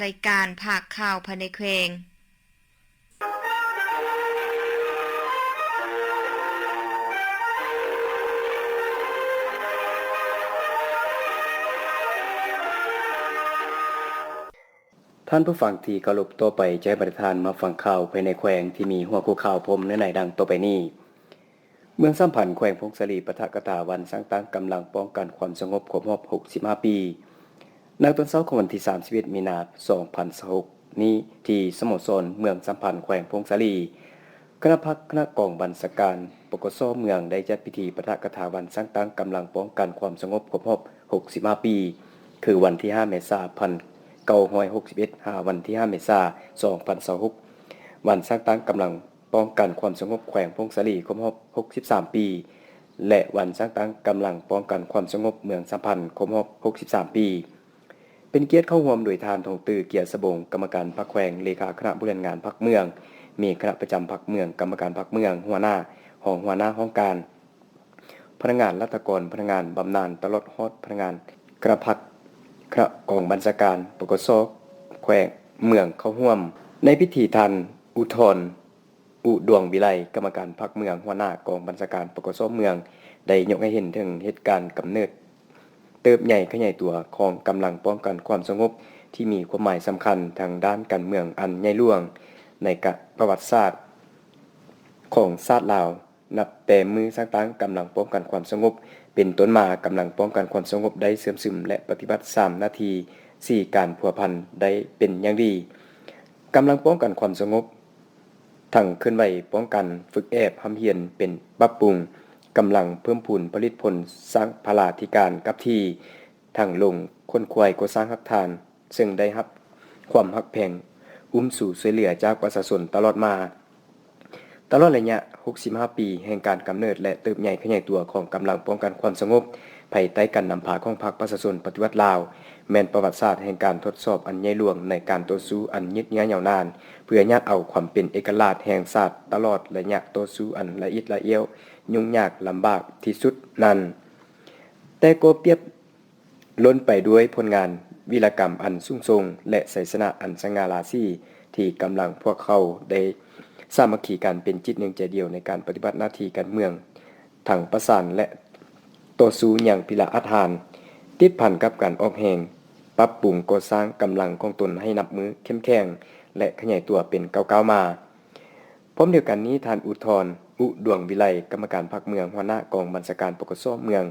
ລາຍການພາກຂ່າວພາຍໃນແຂວງ. ທ່ານຜູ້ຟັງທີ່ເຄົາລົບ, ຕໍ່ໄປຈະໃຫ້ບັນດາທ່ານມາຟັງຂ່າວພາຍໃນແຂວງທີ່ມີຫົວຂໍ້ຂ່າວພ້ອມເນື້ອໃນດັ່ງຕໍ່ໄປນີ້. ເມືອງສາມພັນ ແຂວງຜົ້ງສາລີ ປາຖະກະຖາວັນສ້າງຕັ້ງກຳລັງປ້ອງກັນຄວາມສະຫງົບຄົບຮອບຫົກສິບຫ້າປີ. ໃນຕອນເຊົ້າຂອງວັນທີສາມສິບເອັດ ມີນາ ສອງພັນຊາວຫົກນີ້ ທີ່ສະໂມສອນເມືອງສາມພັນ ແຂວງຜົ້ງສາລີ, ຄະນະພັກ ຄະນະກອງບັນຊາການ ປກສ ເມືອງ ໄດ້ຈັດພິທີປາຖະກະຖາວັນສ້າງຕັ້ງກຳລັງປ້ອງກັນຄວາມສະຫງົບຄົບຮອບຫົກສິບຫ້າປີ ຄືວັນທີຫ້າ ເມສາ ພັນເກົ້າຮ້ອຍຫົກສິບເອັດ ຫາວັນທີຫ້າ ເມສາ ສອງພັນຊາວຫົກ, ວັນສ້າງຕັ້ງກຳລັງປ້ອງກັນຄວາມສະຫງົບແຂວງຜົ້ງສາລີຄົບຮອບຫົກສິບສາມປີ ແລະ ວັນສ້າງຕັ້ງກຳລັງປ້ອງກັນຄວາມສະຫງົບເມືອງສາມພັນຄົບຮອບຫົກສິບສາມປີ. ເປັນກຽດເຂົ້າຮ່ວມໂດຍທ່ານ ທອງຕື້ ກຽສະບົງ ກຳມະການພັກແຂວງ, ເລຂາຄະນະບໍລິຫານງານພັກເມືອງ, ມີຄະນະປະຈຳພັກເມືອງ, ກຳມະການພັກເມືອງ, ຫົວໜ້າ, ຮອງຫົວໜ້າຫ້ອງການ, ພະນັກງານລັດຖະກອນ, ພະນັກງານບຳນານ, ຕະຫຼອດຮອດພະນັກງານຄະນະພັກ, ຄະນະກອງບັນຊາການ ປກສ ແຂວງເມືອງເຂົ້າຮ່ວມ. ໃນພິທີ ທ່ານ ອຸທອນ ອຸດວງວິໄລ ກຳມະການພັກເມືອງ, ຫົວໜ້າກອງບັນຊາການ ປກສ ເມືອງ ໄດ້ຍົກໃຫ້ເຫັນເຖິງເຫດການກຳເນີດ ເຕີບໃຫຍ່ຂະຫຍາຍຕົວຂອງກຳລັງປ້ອງກັນຄວາມສະຫງົບ ທີ່ມີຄວາມໝາຍສຳຄັນທາງດ້ານການເມືອງອັນໃຫຍ່ຫຼວງໃນກະປະຫວັດສາດຂອງຊາດລາວ. ນັບແຕ່ມື້ສ້າງຕັ້ງກຳລັງປ້ອງກັນຄວາມສະຫງົບເປັນຕົ້ນມາ, ກຳລັງປ້ອງກັນຄວາມສະຫງົບໄດ້ເຊື່ອມຊຶມ ແລະ ປະຕິບັດສາມໜ້າທີ່ ສີ່ການພົວພັນໄດ້ເປັນຢ່າງດີ. ກຳລັງປ້ອງກັນຄວາມສະຫງົບ ທັງເຄື່ອນໄຫວປ້ອງກັນ, ຝຶກແອບຮ່ຳຮຽນ, ເປັນປັບປຸງກຳລັງ, ເພີ່ມພູນຜະລິດຜົນ, ສ້າງພະລາທິການກັບທີ່, ທັງລົງຂົນຂວາຍກໍ່ສ້າງຮາກຖານ, ເຊິ່ງໄດ້ຮັບຄວາມຮັກແພງ, ອຸ້ມຊູຊ່ວຍເຫຼືອຈາກປະຊາຊົນຕະຫຼອດມາ. ຕະຫຼອດໄລຍະຫົກສິບຫ້າປີແຫ່ງການກຳເນີດ ແລະ ເຕີບໃຫຍ່ຂະຫຍາຍຕົວຂອງກຳລັງປ້ອງກັນຄວາມສະຫງົບພາຍໃຕ້ການນຳພາຂອງພັກປະຊາຊົນປະຕິວັດລາວ ແມ່ນປະຫວັດສາດແຫ່ງການທົດສອບອັນໃຫຍ່ຫຼວງໃນການຕໍ່ສູ້ອັນຍືດເຍື້ອຍາວນານ ເພື່ອຍາດເອົາຄວາມເປັນເອກະລາດແຫ່ງຊາດຕະຫຼອດໄລຍະຕໍ່ສູ້ອັນລະອິດລະອ້ຽວ, ຫຍຸ້ງຍາກລຳບາກທີ່ສຸດນັ້ນ. ແຕ່ກໍປຽບລົ້ນໄປດ້ວຍຜົນງານວີລະກຳອັນສູງສົ່ງ ແລະ ໄຊຊະນະອັນສະຫງ່າລາສີ ທີ່ກຳລັງພວກເຂົາໄດ້ສາມັກຄີກັນເປັນຈິດໜຶ່ງໃຈດຽວໃນການປະຕິບັດໜ້າທີ່ການເມືອງ ທັງປະສານ ແລະ ຕໍ່ສູ້ຢ່າງພິລະອາດຫານ, ຕິດພັນກັບການອອກແຮງປັບປຸງກໍ່ສ້າງກຳລັງຂອງຕົນໃຫ້ນັບມື້ເຂັ້ມແຂງ ແລະ ຂະຫຍາຍຕົວເປັນກ້າວໆມາ. ພ້ອມດຽວກັນນີ້, ທ່ານ ອຸທອນ ອຸດວງວິໄລ ກຳມະການພັກເມືອງ, ຫົວໜ້າກອງບັນຊາການ ປກສ ເມືອງ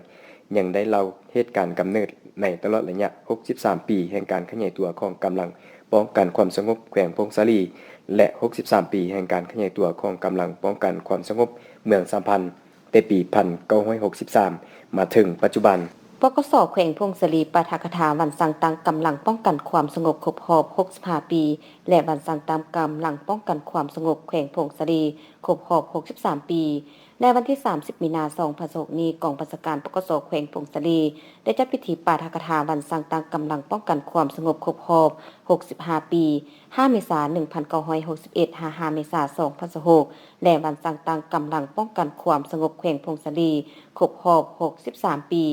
ຍັງໄດ້ເລົ່າເຫດການກຳເນີດໃນຕະຫຼອດໄລຍະຫົກສິບສາມປີແຫ່ງການຂະຫຍາຍຕົວຂອງກຳລັງປ້ອງກັນຄວາມສະຫງົບແຂວງຜົ້ງສາລີ ແລະ ຫົກສິບສາມປີແຫ່ງການຂະຫຍາຍຕົວຂອງກຳລັງປ້ອງກັນຄວາມສະຫງົບເມືອງສາມພັນ ແຕ່ປີພັນເກົ້າຮ້ອຍຫົກສິບສາມ ມາເຖິງປັດຈຸບັນ. ປກສ ແຂວງຜົ້ງສາລີ ປາຖະກະຖາວັນສ້າງຕັ້ງກຳລັງປ້ອງກັນຄວາມສະຫງົບຄົບຮອບຫົກສິບຫ້າປີ ແລະ ວັນສ້າງຕັ້ງກຳລັງປ້ອງກັນຄວາມສະຫງົບແຂວງຜົ້ງສາລີຄົບຮອບຫົກສິບສາມປີ. ໃນວັນທີສາມສິບ ມີນາ ສອງພັນຊາວຫົກນີ້, ກອງບັນຊາການ ປກສ ແຂວງຜົ້ງສາລີ ໄດ້ຈັດພິທີປາຖະກະຖາວັນສ້າງຕັ້ງກຳລັງປ້ອງກັນຄວາມສະຫງົບຄົບຮອບຫົກສິບຫ້າປີ, ຫ້າ ເມສາ ໜຶ່ງພັນເກົ້າຮ້ອຍຫົກສິບເອັດ ຫາ ຫ້າ ເມສາ ສອງພັນຊາວຫົກ ແລະ ວັນສ້າງຕັ້ງກຳລັງປ້ອງກັນຄວາມສະຫງົບແຂວງຜົ້ງສາລີຄົບຮອບຫົກສິບສາມປີ,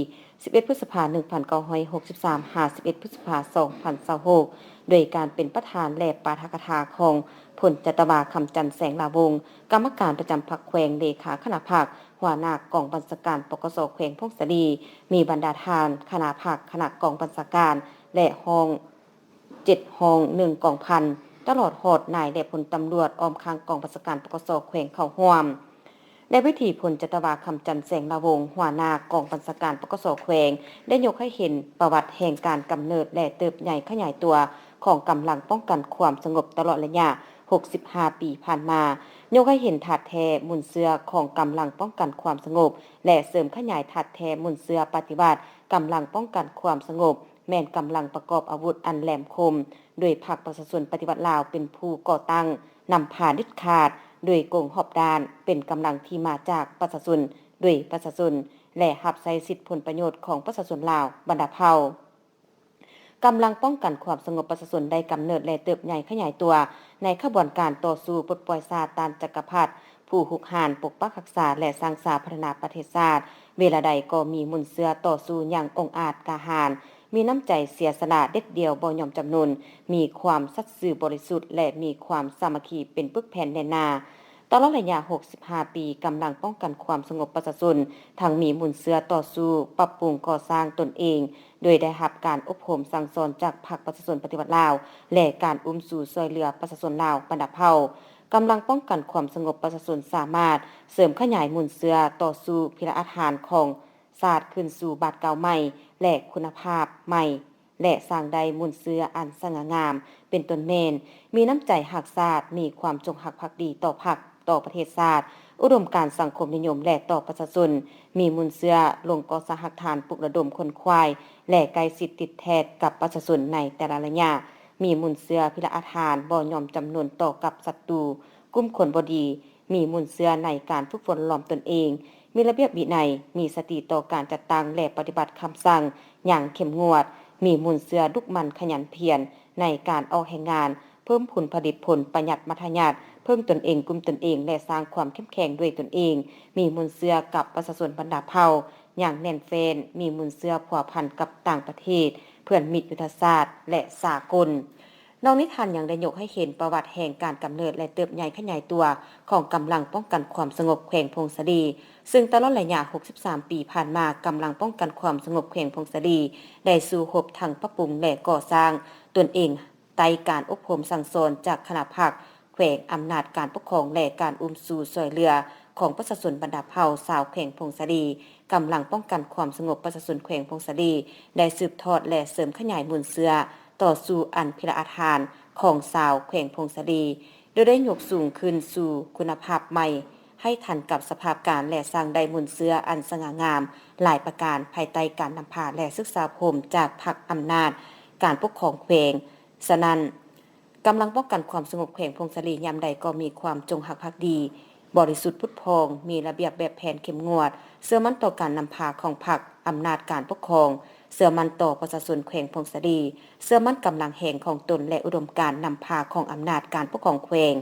ສິບເອັດ ພຶດສະພາ ໜຶ່ງພັນເກົ້າຮ້ອຍຫົກສິບສາມ ຫາ ສິບເອັດ ພຶດສະພາ ສອງພັນຊາວຫົກ ໂດຍການເປັນປະທານ ແລະ ປາຖະກະຖາຂອງ ພົນຈັດຕະວາ ຄຳຈັນ ແສງຫຼ້າວົງ ກຳມະການປະຈຳພັກແຂວງ, ເລຂາຄະນະພັກ, ຫົວໜ້າກອງບັນຊາການ ປກສ ແຂວງຜົ້ງສາລີ, ມີບັນດາທ່ານຄະນະພັກ, ຄະນະກອງບັນຊາການ ແລະ ຮອງ ເຈັດຫ້ອງ ໜຶ່ງກອງພັນ, ຕະຫຼອດຮອດນາຍ ແລະ ພົນຕຳຫຼວດອ້ອມຂ້າງກອງບັນຊາການ ປກສ ແຂວງ ເຂົ້າຮ່ວມ. ໃນພິທີ, ພົນຈັດຕະວາ ຄຳຈັນ ແສງຫຼ້າວົງ ຫົວໜ້າກອງບັນຊາການ ປກສ ແຂວງ ໄດ້ຍົກໃຫ້ເຫັນປະຫວັດແຫ່ງການກຳເນີດ ແລະ ເຕີບໃຫຍ່ຂະຫຍາຍຕົວຂອງກຳລັງປ້ອງກັນຄວາມສະຫງົບຕະຫຼອດໄລຍະຫົກສິບຫ້າປີຜ່ານມາ, ຍົກໃຫ້ເຫັນທາດແທ້ມູນເຊື້ອຂອງກຳລັງປ້ອງກັນຄວາມສະຫງົບ ແລະ ເສີມຂະຫຍາຍທາດແທ້ມູນເຊື້ອປະຕິວັດກຳລັງປ້ອງກັນຄວາມສະຫງົບ ແມ່ນກຳລັງປະກອບອາວຸດອັນແຫຼມຄົມ, ໂດຍພັກປະຊາຊົນປະຕິວັດລາວເປັນຜູ້ກໍ່ຕັ້ງ, ນຳພາເດັດຂາດ, ໂດຍກົງຮອບດ້ານ, ເປັນກຳລັງທີ່ມາຈາກປະຊາຊົນ, ໂດຍປະຊາຊົນ ແລະ ຮັບໃຊ້ສິດຜົນປະໂຫຍດຂອງປະຊາຊົນລາວບັນດາເຜົ່າ. ກຳລັງປ້ອງກັນຄວາມສະຫງົບປະຊາຊົນໄດ້ກຳເນີດ ແລະ ເຕີບໃຫຍ່ຂະຫຍາຍຕົວໃນຂະບວນການຕໍ່ສູ້ປົດປ່ອຍຊາດຕ້ານຈັກກະພັດ ຜູ້ຮຸກຮານປົກປັກຮັກສາ ແລະ ສ້າງສາພັດທະນາປະເທດຊາດ, ເວລາໃດກໍມີມູນເຊື້ອຕໍ່ສູ້ຢ່າງອົງອາດກ້າຫານ, ມີນ້ຳໃຈເສຍສະຫຼະເດັດດ່ຽວບໍ່ຍອມຈຳນົນ, ມີຄວາມສັດຊື່ບໍລິສຸດ ແລະ ມີຄວາມສາມັກຄີເປັນປຶກແຜ່ນແໜ້ນໜາ. ຕະຫຼອດໄລຍະຫົກສິບຫ້າປີ, ກຳລັງປ້ອງກັນຄວາມສະຫງົບປະຊາຊົນ ທັງມີມູນເຊື້ອຕໍ່ສູ້, ປັບປຸງກໍ່ສ້າງຕົນເອງ, ໂດຍໄດ້ຮັບການອົບຮົມສັ່ງສອນຈາກພັກປະຊາຊົນປະຕິວັດລາວ ແລະ ການອຸ້ມຊູຊ່ວຍເຫຼືອປະຊາຊົນລາວບັນດາເຜົ່າ. ກຳລັງປ້ອງກັນຄວາມສະຫງົບປະຊາຊົນສາມາດເສີມຂະຫຍາຍມູນເຊື້ອຕໍ່ສູ້ພິລະອາດຫານຂອງ ຊາດຄືນສູ່ບາດເກົ່າໃໝ່ ແລະ ຄຸນນະພາບໃໝ່ ແລະ ສ້າງໄດ້ມູນເຊື້ອອັນສະຫງ່າງາມ ເປັນຕົ້ນແມ່ນ ມີນ້ຳໃຈຮັກຊາດ, ມີຄວາມຈົງຮັກພັກດີຕໍ່ພັກ, ຕໍ່ປະເທດຊາດ, ອຸດົມການສັງຄົມນິຍົມ ແລະ ຕໍ່ປະຊາຊົນ, ມີມູນເຊື້ອລົງກໍ່ສ້າງຮາກຖານ, ປຸກລະດົມຂົນຂວາຍ ແລະ ໃກ້ຊິດຕິດແທດກັບປະຊາຊົນໃນແຕ່ລະໄລຍະ, ມີມູນເຊື້ອພິລະອາດຫານ, ບໍ່ຍອມຈຳນົນຕໍ່ກັບສັດຕູ, ກຸ່ມຄົນບໍ່ດີ, ມີມູນເຊື້ອໃນການຝຶກຝົນຫຼອມຕົນເອງ, ມີລະບຽບວິໄນ, ມີສະຕິຕໍ່ການຈັດຕັ້ງ ແລະ ປະຕິບັດຄຳສັ່ງຢ່າງເຂັ້ມງວດ, ມີມູນເຊື້ອດຸໝັ່ນຂະຫຍັນພຽນໃນການອອກແຮງງານ, ເພີ່ມຜົນຜະລິດຜົນປະຢັດມັດທະຍັດ, ເພິ່ງຕົນເອງ, ກຸ້ມຕົນເອງ ແລະ ສ້າງຄວາມເຂັ້ມແຂງດ້ວຍຕົນເອງ, ມີມູນເຊື້ອກັບປະຊາຊົນບັນດາເຜົ່າຢ່າງແໜ້ນແຟ້ນ, ມີມູນເຊື້ອພົວພັນກັບຕ່າງປະເທດ, ເພື່ອນມິດຍຸດທະສາດ ແລະ ສາກົນ. ນອກນີ້ທ່ານຍັງໄດ້ຍົກໃຫ້ເຫັນປະຫວັດແຫ່ງການກຳເນີດ ແລະ ເຕີບໃຫຍ່ຂະຫຍາຍຕົວຂອງກຳລັງປ້ອງກັນຄວາມສະຫງົບແຂວງຜົ້ງສາລີ, ເຊິ່ງຕະຫຼອດໄລຍະຫົກສິບສາມປີຜ່ານມາ, ກຳລັງປ້ອງກັນຄວາມສະຫງົບແຂວງຜົ້ງສາລີໄດ້ສູ້ຮົບທັງປັບປຸງ ແລະ ກໍ່ສ້າງຕົນເອງໃຕ້ການອົບຮົມສັ່ງສອນຈາກຄະນະພັກແຂວງ, ອຳນາດການປົກຄອງ ແລະ ການອຸ້ມຊູຊ່ວຍເຫຼືອຂອງປະຊາຊົນບັນດາເຜົ່າຊາວແຂວງຜົ້ງສາລີ. ກຳລັງປ້ອງກັນຄວາມສະຫງົບປະຊາຊົນແຂວງຜົ້ງສາລີໄດ້ສືບທອດ ແລະ ເສີມຂະຫຍາຍມູນເຊື້ອ ຕໍ່ສູ້ອັນພິລະອາດຫານຂອງຊາວແຂວງຜົ້ງສາລີ, ໂດຍໄດ້ຍົກສູງຂຶ້ນສູ່ຄຸນນະພາບໃໝ່ ໃຫ້ທັນກັບສະພາບການ ແລະ ສ້າງໄດ້ມູນເຊື້ອອັນສະຫງ່າງາມຫຼາຍປະການ ພາຍໃຕ້ການນຳພາ ແລະ ສຶກສາອົບຮົມຈາກພັກອຳນາດການປົກຄອງແຂວງ. ສະນັ້ນ, ກຳລັງປ້ອງກັນຄວາມສະຫງົບແຂວງຜົ້ງສາລີຍາມໃດກໍມີຄວາມຈົງຮັກພັກດີ, ບໍລິສຸດຜຸດຜ່ອງ, ມີລະບຽບແບບແຜນເຂັ້ມງວດ, ເຊື່ອໝັ້ນຕໍ່ການນຳພາຂອງພັກ, ອຳນາດການປົກຄອງ, ເຊື່ອໝັ້ນຕໍ່ປະຊາຊົນແຂວງຜົ້ງສາລີ, ເຊື່ອໝັ້ນກຳລັງແຮງຂອງຕົນ ແລະ ອຸດົມການນຳພາຂອງອຳນາດການປົກຄອງແຂວງ.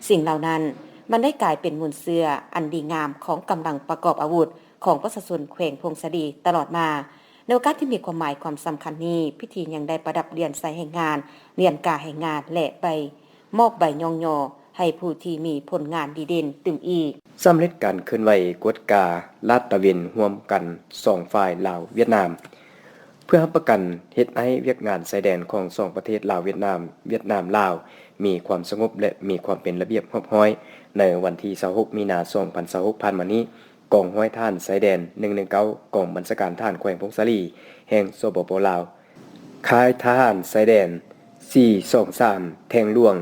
ສິ່ງເຫຼົ່ານັ້ນ ມັນໄດ້ກາຍເປັນມູນເຊື້ອອັນດີງາມຂອງກຳລັງປະກອບອາວຸດຂອງປະຊາຊົນແຂວງຜົ້ງສາລີຕະຫຼອດມາ. ໃນໂອກາດທີ່ມີຄວາມໝາຍຄວາມສຳຄັນນີ້, ພິທີຍັງໄດ້ປະດັບຫຼຽນໃສ່ແຮງງານ, ຫຼຽນກາແຮງງານ ແລະ ໃບ ມອບໃບຍ້ອງຍໍໃຫ້ຜູ້ທີ່ມີຜົນງານດີເດັ່ນຕື່ມອີກ. ສຳເລັດການເຄື່ອນໄຫວກວດກາລາດຕະເວນຮ່ວມກັນສອງຝ່າຍລາວ-ຫວຽດນາມ ເພື່ອຮັບປະກັນເຮັດໃຫ້ວຽກງານຊາຍແດນຂອງສອງປະເທດລາວ-ຫວຽດນາມ, ຫວຽດນາມ-ລາວ ມີຄວາມສະຫງົບ ແລະ ມີຄວາມເປັນລະບຽບຮຽບຮ້ອຍ. ໃນວັນທີຊາວຫົກ ມີນາ ສອງພັນຊາວຫົກ ຜ່ານມານີ້, ກອງຮ້ອຍທະຫານຊາຍແດນ ໜຶ່ງໜຶ່ງເກົ້າ ກອງບັນຊາການທະຫານແຂວງຜົ້ງສາລີ ແຫ່ງ ສປປ ລາວ, ຄ້າຍທະຫານຊາຍແດນ ສີ່ສອງສາມ ແທງຫຼວງ,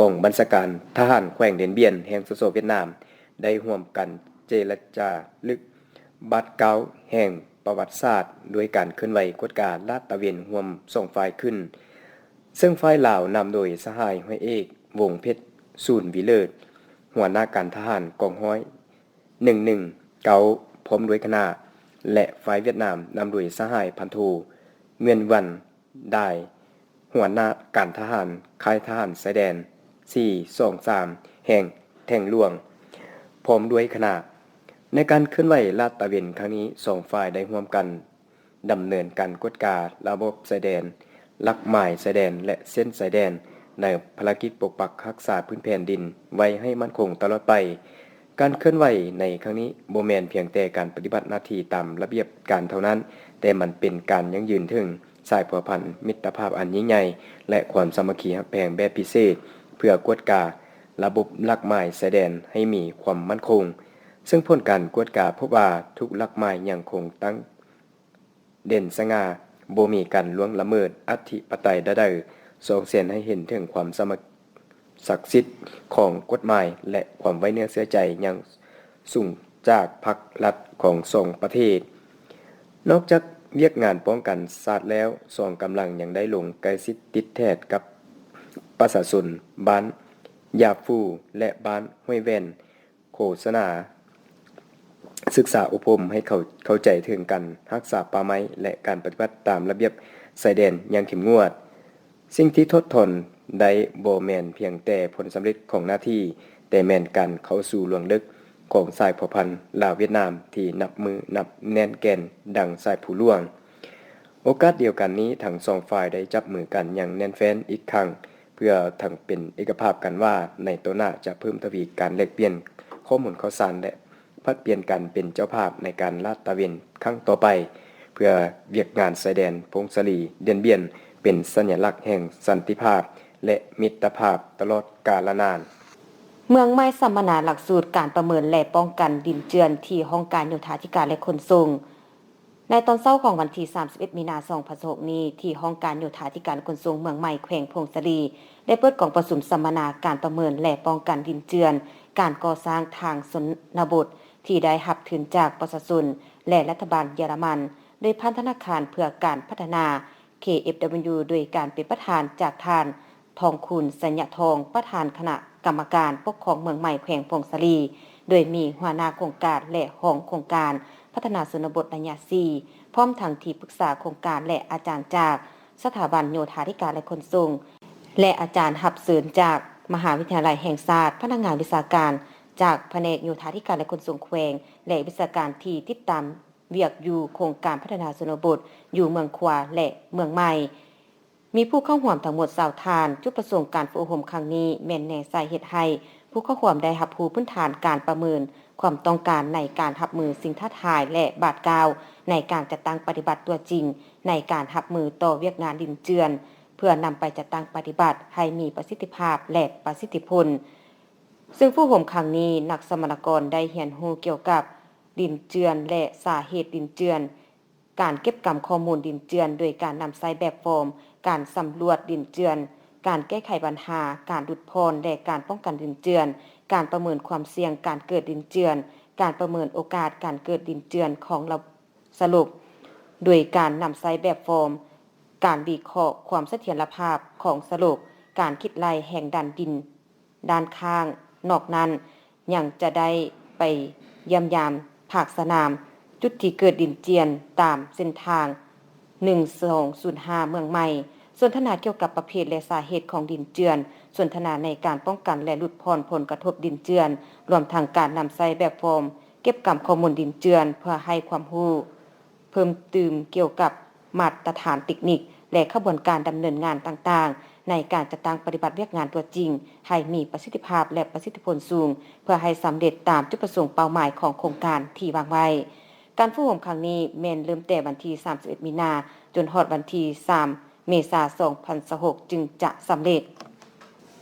ກອງບັນຊາການທະຫານແຂວງດຽນບຽນ ແຫ່ງ ສສ ຫວຽດນາມ ໄດ້ຮ່ວມກັນເຈລະຈາລຶກບາດກ້າວແຫ່ງປະຫວັດສາດ ດ້ວຍການເຄື່ອນໄຫວກວດກາລາດຕະເວນຮ່ວມສອງຝ່າຍຂຶ້ນ, ເຊິ່ງຝ່າຍລາວນຳໂດຍສະຫາຍຮ້ອຍເອກ ວົງເພັດ ສູນວິເລີດ, ຫົວໜ້າການທະຫານກອງຮ້ອຍ ໜຶ່ງໜຶ່ງເກົ້າ ພ້ອມດ້ວຍຄະນະ ແລະ ຝ່າຍຫວຽດນາມນຳໂດຍສະຫາຍພັນໂທ ງວຽນວັນ ດາຍ, ຫົວໜ້າການທະຫານຄ້າຍທະຫານຊາຍແດນ ສີ່ສອງສາມ ແຫ່ງແທງຫຼວງ ພ້ອມດ້ວຍຄະນະ. ໃນການເຄື່ອນໄຫວລາດຕະເວນຄັ້ງນີ້, ສອງຝ່າຍໄດ້ຮ່ວມກັນ ດຳເນີນການກວດກາລະບົບຊາຍແດນ, ຫຼັກໝາຍຊາຍແດນ ແລະ ເສັ້ນຊາຍແດນ ໃນພາລະກິດປົກປັກຮັກສາພື້ນແຜ່ນດິນໄວ້ໃຫ້ໝັ້ນຄົງຕະຫຼອດໄປ. ການເຄື່ອນໄຫວໃນຄັ້ງນີ້ບໍ່ແມ່ນພຽງແຕ່ການປະຕິບັດໜ້າທີ່ຕາມລະບຽບການເທົ່ານັ້ນ, ແຕ່ມັນເປັນການຢັ້ງຢືນເຖິງສາຍພົວພັນມິດຕະພາບອັນຍິ່ງໃຫຍ່ ແລະ ຄວາມສາມັກຄີຮັກແພງແບບພິເສດ ເພື່ອກວດກາລະບົບຫຼັກໝາຍຊາຍແດນໃຫ້ມີຄວາມໝັ້ນຄົງ. ເຊິ່ງຜົນການກວດກາພົບວ່າ ທຸກຫຼັກໝາຍຍັງຄົງຕັ້ງ ເດັ່ນສະຫງ່າ, ບໍ່ມີການລ່ວງລະເມີດອະທິປະໄຕໃດໆ, ສ່ອງແສງໃຫ້ເຫັນເຖິງຄວາມສາມັກ ສັກສິດຂອງກົດໝາຍ ແລະ ຄວາມໄວ້ເນື້ອເຊື່ອໃຈຢ່າງສູງຈາກພັກລັດຂອງສອງປະເທດ. ນອກຈາກວຽກງານປ້ອງກັນຊາດແລ້ວ, ສອງກຳລັງຍັງໄດ້ລົງໃກ້ຊິດຕິດແທດກັບປະຊາຊົນບ້ານຢາບຟູ ແລະ ບ້ານຫ້ວຍແວ່ນ, ໂຄສະນາ, ສຶກສາອົບຮົມໃຫ້ເຂົ້າ ເຂົ້າໃຈເຖິງການຮັກສາປ່າໄມ້ ແລະ ການປະຕິບັດຕາມລະບຽບຊາຍແດນຢ່າງເຂັ້ມງວດ. ສິ່ງທີ່ຖອດຖອນໄດ້ບໍ່ແມ່ນພຽງແຕ່ຜົນສຳເລັດຂອງໜ້າທີ່, ແຕ່ແມ່ນການເຂົ້າສູ່ລວງເລິກຂອງສາຍພົວພັນລາວ-ຫວຽດນາມທີ່ນັບມື້ນັບແໜ້ນແກ່ນດັ່ງສາຍພູຫຼວງ. ໂອກາດດຽວກັນນີ້, ທັງສອງຝ່າຍໄດ້ຈັບມືກັນຢ່າງແໜ້ນແຟ້ນອີກຄັ້ງ ເພື່ອທັງເປັນເອກະພາບກັນວ່າ ໃນຕໍ່ໜ້າຈະເພີ່ມທະວີການແລກປ່ຽນຂໍ້ມູນຂ່າວສານ ແລະ ຜັດປ່ຽນກັນເປັນເຈົ້າພາບໃນການລາດຕາເວັນຄັ້ງຕໍ່ໄປ, ເພື່ອວຽກງານຊາຍແດນຜົ້ງສາລີ-ດ່ຽນບຽນ ເປັນສັນຍະລັກແຫ່ງສັນຕິພາບ ແລະ ມິດຕະພາບຕະຫຼອດກາລະນານ. ເມືອງໃໝ່ສຳມະນາຫຼັກສູດການປະເມີນ ແລະ ປ້ອງກັນດິນເຈື່ອນ ທີ່ຫ້ອງການໂຍທາທິການ ແລະ ຂົນສົ່ງ. ໃນຕອນເຊົ້າຂອງວັນທີສາມສິບເອັດ ມີນາ ສອງພັນຊາວຫົກນີ້, ທີ່ຫ້ອງການໂຍທາທິການຂົນສົ່ງເມືອງໃໝ່ ແຂວງຜົ້ງສາລີ ໄດ້ເປີດກອງປະຊຸມສຳມະນາການປະເມີນ ແລະ ປ້ອງກັນດິນເຈື່ອນ ການກໍ່ສ້າງທາງຊົນນະບົດ ທີ່ໄດ້ຮັບທຶນຈາກປະຊາຊົນ ແລະ ລັດຖະບານເຢຍລະມັນ ໂດຍຜ່ານທະນາຄານເພື່ອການພັດທະນາ ເຄເອັຟດັບເບິນຢູ ໂດຍການເປັນປະທານຈາກທ່ານ ທອງຄູນ ໄຊຍະທອງ ປະທານຄະນະກຳມະການປົກຄອງເມືອງໃໝ່ ແຂວງຜົ້ງສາລີ, ໂດຍມີຫົວໜ້າໂຄງການ ແລະ ຮອງໂຄງການພັດທະນາຊົນນະບົດໄລຍະສີ່ ພ້ອມທັງທີ່ປຶກສາໂຄງການ ແລະ ອາຈານຈາກສະຖາບັນໂຍທາທິການ ແລະ ຂົນສົ່ງ ແລະ ອາຈານຮັບເຊີນຈາກມະຫາວິທະຍາໄລແຫ່ງຊາດ, ພະນັກງານວິຊາການຈາກພະແນກໂຍທາທິການ ແລະ ຂົນສົ່ງແຂວງ ແລະ ວິຊາການທີ່ຕິດຕາມວຽກຢູ່ໂຄງການພັດທະນາຊົນນະບົດຢູ່ເມືອງຂວາ ແລະ ເມືອງໃໝ່. ມີຜູ້ເຂົ້າຮ່ວມທັງໝົດຊາວທ່ານ. ຈຸດປະສົງການຝຶກອົບຮົມຄັ້ງນີ້ ແມ່ນແນໃສ່ເຮັດໃຫ້ຜູ້ເຂົ້າຮ່ວມໄດ້ຮັບຮູ້ພື້ນຖານການປະເມີນຄວາມຕ້ອງການໃນການຮັບມືສິ່ງທ້າທາຍ ແລະ ບາດກ້າວໃນການຈັດຕັ້ງປະຕິບັດຕົວຈິງ ໃນການຮັບມືຕໍ່ວຽກງານດິນເຈື່ອນ ເພື່ອນຳໄປຈັດຕັ້ງປະຕິບັດໃຫ້ມີປະສິດທິພາບ ແລະ ປະສິດທິຜົນ. ເຊິ່ງຝຶກອົບຮົມຄັ້ງນີ້, ນັກສຳມະນາກອນໄດ້ຮຽນຮູ້ກ່ຽວກັບດິນເຈື່ອນ ແລະ ສາເຫດດິນເຈື່ອນ, ການເກັບກຳຂໍ້ມູນດິນເຈື່ອນໂດຍການນຳໃຊ້ແບບຟອມ, ການສຳຫຼວດດິນເຈື່ອນ, ການແກ້ໄຂບັນຫາການຫຼຸດຜ່ອນ ແລະ ການປ້ອງກັນດິນເຈື່ອນ, ການປະເມີນຄວາມສ່ຽງການເກີດດິນເຈື່ອນ, ການປະເມີນໂອກາດການເກີດດິນເຈື່ອນຂອງລະ ສະຫຼົບ ໂດຍການນຳໃຊ້ແບບຟອມ, ການວິເຄາະຄວາມສະຖຽນລະພາບຂອງສະຫຼົບ, ການຄິດໄລ່ແຮງດັນດິນດ້ານຂ້າງ. ນອກນັ້ນ, ຍັງຈະໄດ້ໄປຢ້ຽມຢາມພາກສະໜາມ, ຈຸດທີ່ເກີດດິນເຈື່ອນຕາມເສັ້ນທາງ ໜຶ່ງສອງສູນຫ້າ ເມືອງໃໝ່, ສົນທະນາກ່ຽວກັບປະເພດ ແລະ ສາເຫດຂອງດິນເຈື່ອນ, ສົນທະນາໃນການປ້ອງກັນ ແລະ ຫຼຸດຜ່ອນຜົນກະທົບດິນເຈື່ອນ, ລວມທັງການນຳໃຊ້ແບບຟອມເກັບກຳຂໍ້ມູນດິນເຈື່ອນ ເພື່ອໃຫ້ຄວາມຮູ້ເພີ່ມຕື່ມກ່ຽວກັບມາດຕະຖານເຕັກນິກ ແລະ ຂະບວນການດຳເນີນງານຕ່າງໆ ໃນການຈັດຕັ້ງປະຕິບັດວຽກງານຕົວຈິງ ໃຫ້ມີປະສິດທິພາບ ແລະ ປະສິດທິຜົນສູງ ເພື່ອໃຫ້ສຳເລັດຕາມຈຸດປະສົງເປົ້າໝາຍຂອງໂຄງການທີ່ວາງໄວ້. ການຝຶກອົບຮົມຄັ້ງນີ້ແມ່ນເລີ່ມແຕ່ວັນທີສາມສິບເອັດ ມີນາ ຈົນຮອດວັນທີສາມ ເມສາ ສອງພັນຊາວຫົກ ຈຶ່ງຈະສຳເລັດ.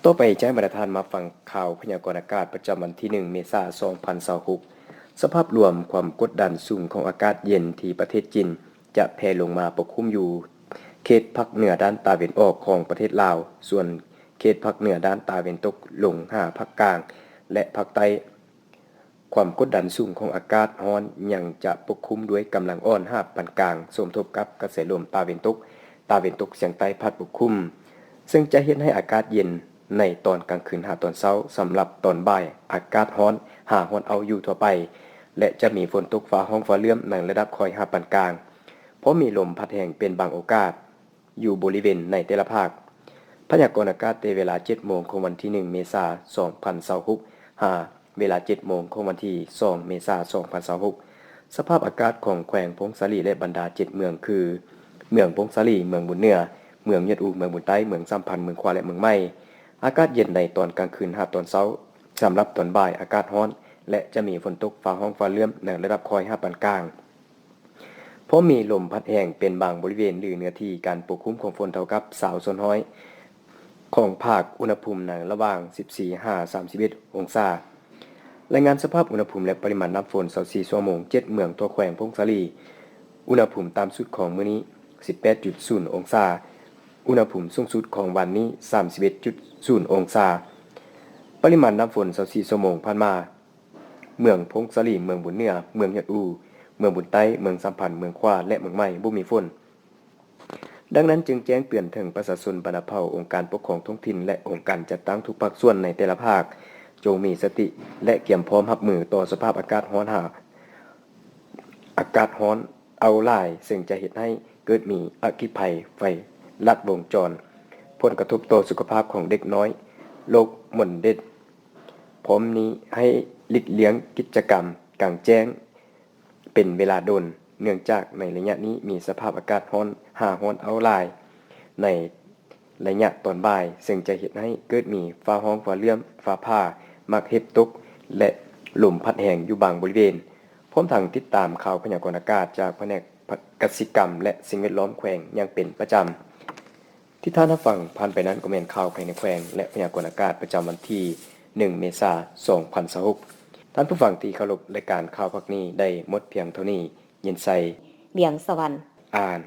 ຕໍ່ໄປ, ຈະໃຫ້ບັນດາທ່ານມາຟັງຂ່າວພະຍາກອນອາກາດປະຈຳວັນທີໜຶ່ງ ເມສາ ສອງພັນຊາວຫົກ. ສະພາບລວມຄວາມກົດດັນສູງຂອງອາກາດເຢັນທີ່ປະເທດຈີນ ຈະແຜ່ລົງມາປົກຄຸມຢູ່ເຂດພາກເໜືອດ້ານຕາເວັນອອກຂອງປະເທດລາວ, ສ່ວນເຂດພາກເໜືອດ້ານຕາເວັນຕົກລົງຫາພາກກາງ ແລະ ພາກໃຕ້. ຄວາມກົດດັນສູງຂອງອາກາດຮ້ອນຍັງຈະປົກຄຸມດ້ວຍກຳລັງອ່ອນຫາປານກາງ, ສົມທົບກັບກະແສລົມຕາເວັນຕົກ, ຕາເວັນຕົກສຽງໃຕ້ພັດປົກຄຸມ, ເຊິ່ງຈະເຮັດໃຫ້ອາກາດເຢັນໃນຕອນກາງຄືນຫາຕອນເຊົ້າ. ສຳລັບຕອນບ່າຍ, ອາກາດຮ້ອນຫາຮ້ອນເອົ້າຢູ່ທົ່ວໄປ ແລະ ຈະມີຝົນຕົກຟ້າຮ້ອງຟ້າເຫຼື້ອມໃນລະດັບຄ່ອຍຫາປານກາງ, ພໍມີລົມພັດແຮງເປັນບາງໂອກາດ. ຢູ່ບໍລິເວນໃນແຕ່ລະພາກ. ພະຍາກອນອາກາດແຕ່ເວລາເຈັດໂມງຂອງວັນທີໜຶ່ງ ເມສາ ສອງພັນຊາວຫົກ ຫາເວລາເຈັດໂມງຂອງວັນທີສອງ ເມສາ ສອງພັນຊາວຫົກ. ສະພາບອາກາດຂອງແຂວງຜົ້ງສາລີ ແລະ ບັນດາເຈັດເມືອງ ຄື ເມືອງຜົ້ງສາລີ, ເມືອງບຸນເໜືອ, ເມືອງຍອດອູ, ເມືອງບຸນໃຕ້, ເມືອງສາມພັນ, ເມືອງຂວາ ແລະ ເມືອງໃໝ່. ອາກາດເຢັນໃນຕອນກາງຄືນຫາຕອນເຊົ້າ, ສຳລັບຕອນບ່າຍອາກາດຮ້ອນ ແລະ ຈະມີຝົນຕົກຟ້າຮ້ອງຟ້າເຫຼື້ອມໃນລະດັບຄ່ອຍຫາປານກາງ. ພໍມີລົມພັດແຮງເປັນບາງບໍລິເວນ ຫຼື ເນື້ອທີ່ການປົກຄຸມຂອງຝົນເທົ່າກັບຊາວສ່ວນຮ້ອຍຂອງພາກ, ອຸນຫະພູມໃນລະຫວ່າງສິບສີ່ຫາສາມສິບເອັດອົງສາ. ລາຍງານສະພາບອຸນຫະພູມ ແລະ ປະລິມານນ້ຳຝົນ ຊາວສີ່ຊົ່ວໂມງ ເຈັດເມືອງທົ່ວແຂວງຜົ້ງສາລີ. ອຸນຫະພູມຕ່ຳສຸດຂອງມື້ນີ້ ສິບແປດຈຸດສູນອົງສາ, ອຸນຫະພູມສູງສຸດຂອງວານນີ້ ສາມສິບເອັດຈຸດສູນອົງສາ. ປະລິມານນ້ຳຝົນ ຊາວສີ່ຊົ່ວໂມງຜ່ານມາ. ເມືອງຜົ້ງສາລີ, ເມືອງບຸນເໜືອ, ເມືອງຍອດອູ, ເມືອງບຸນໃຕ້, ເມືອງສາມພັນ, ເມືອງຂວາ ແລະ ເມືອງໃໝ່ບໍ່ມີຝົນ. ດັ່ງນັ້ນຈຶ່ງແຈ້ງເຕືອນເຖິງປະຊາຊົນ, ບັນດາເຜົ່າ, ອົງການປົກຄອງທ້ອງຖິ່ນ ແລະ ອົງການຈັດຕັ້ງທຸກພາກສ່ວນໃນແຕ່ລະພາກ ຈົ່ງມີສະຕິ ແລະ ກຽມພ້ອມຮັບມືຕໍ່ສະພາບອາກາດຮ້ອນຫາ ອາກາດຮ້ອນເອົ້າຫຼາຍ, ເຊິ່ງຈະເຮັດໃຫ້ເກີດມີອະຄີໄພໄຟລັດວົງຈອນ, ຜົນກະທົບຕໍ່ສຸຂະພາບຂອງເດັກນ້ອຍ, ໂລກມົນເດັດ. ພ້ອມນີ້ໃຫ້ຫຼີກລ່ຽງກິດຈະກຳກາງແຈ້ງເປັນເວລາດົນ, ເນື່ອງຈາກໃນໄລຍະນີ້ມີສະພາບອາກາດຮ້ອນຫາຮ້ອນເອົ້າຫຼາຍໃນໄລຍະຕອນບ່າຍ, ເຊິ່ງຈະເຮັດໃຫ້ເກີດມີຟ້າຮ້ອງ, ຟ້າເຫຼື້ອມ, ຟ້າຜ່າ, ໝາກເຫັບຕົກ ແລະ ລົມພັດແຮງຢູ່ບາງບໍລິເວນ. ພ້ອມທັງຕິດຕາມຂ່າວພະຍາກອນອາກາດຈາກພະແນກກະສິກຳ ແລະ ສິ່ງແວດລ້ອມແຂວງຢ່າງເປັນປະຈຳ. ທີ່ທ່ານຮັບຟັງຜ່ານໄປນັ້ນກໍແມ່ນຂ່າວພາຍໃນແຂວງ ແລະ ພະຍາກອນອາກາດປະຈຳວັນທີໜຶ່ງ ເມສາ ສອງພັນຊາວຫົກ. ທ່ານຜູ້ຟັງທີ່ເຄົາລົບ, ລາຍການຂ່າວພາກນີ້ໄດ້ໝົດພຽງເທົ່ານີ້. ຍິນໄຊ ວຽງສະຫວັນ ອ່ານ.